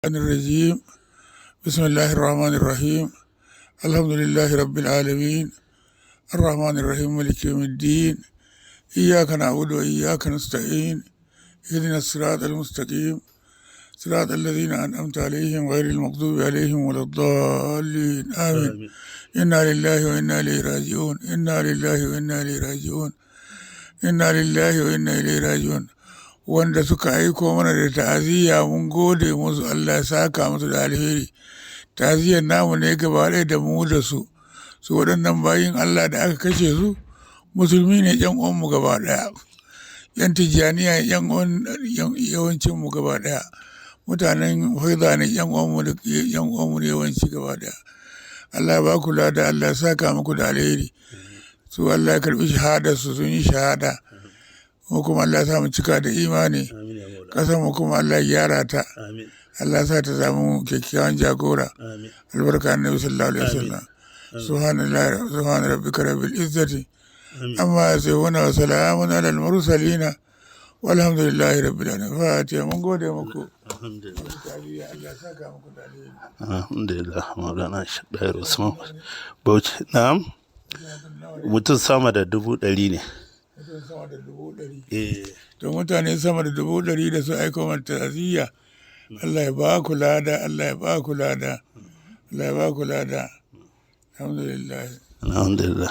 الرجيم. بسم الله الرحمن الرحيم. الحمد لله رب العالمين. الرحمن الرحيم، مالك يوم الدين. إياك نعبد وإياك نستعين. اهدنا الصراط المستقيم، صراط الذين أنعمت عليهم غير المغضوب عليهم ولا الضالين. آمين. Amin. إنا لله وإنا إليه راجعون. إنا لله وإنا إليه راجعون. Inna lillahi wa inna ilaihi raji'un. Wanda suka aiko mana da ta'aziyya, mun gode musu, Allah ya saka musu da alheri. Ta'aziyyar namu ne gaba ɗaya da mu da su. Su waɗannan bayin Allah da aka kashe su, musulmi ne ƴan uwanmu gaba ɗaya, yan Tijjaniya, ƴan uwan yawancin mu gaba ɗaya, mutanen Faida ne ƴan uwanmu da ƴan uwanmu ne yawanci gaba ɗaya. Allah ya ba ku lada, Allah ya saka muku da alheri. Su Allah ya karɓi shahadar su, sun yi shahada. Mu kuma Allah ya sa mu cika da imani. Amin ya Maula. Ƙasar mu kuma Allah ya gyara ta. Amin. Allah ya sa ta samu kyakkyawan jagora. Amin. Albarka Annabi sallallahu alaihi wasallam. Subhanallahi, subhana rabbika rabbil izzati Amin. amma yasifuna wa salamun alal mursalina, walhamdulillahi rabbil alamin. Fatiha. Mun gode muku. Alhamdulillah. Allah ya saka muku da alheri. Alhamdulillah, Maulana Sheikh Dahir Usman Bauchi. Na'am. Mutum sama da 100,000 ne. Mutum sama da 100,000. Eh. To, mutane sama da 100,000 da su aiko mana ta'aziyya, Allah ya ba ku lada, Allah ya ba ku lada, Allah ya ba ku lada. Alhamdulillah. Alhamdulillah.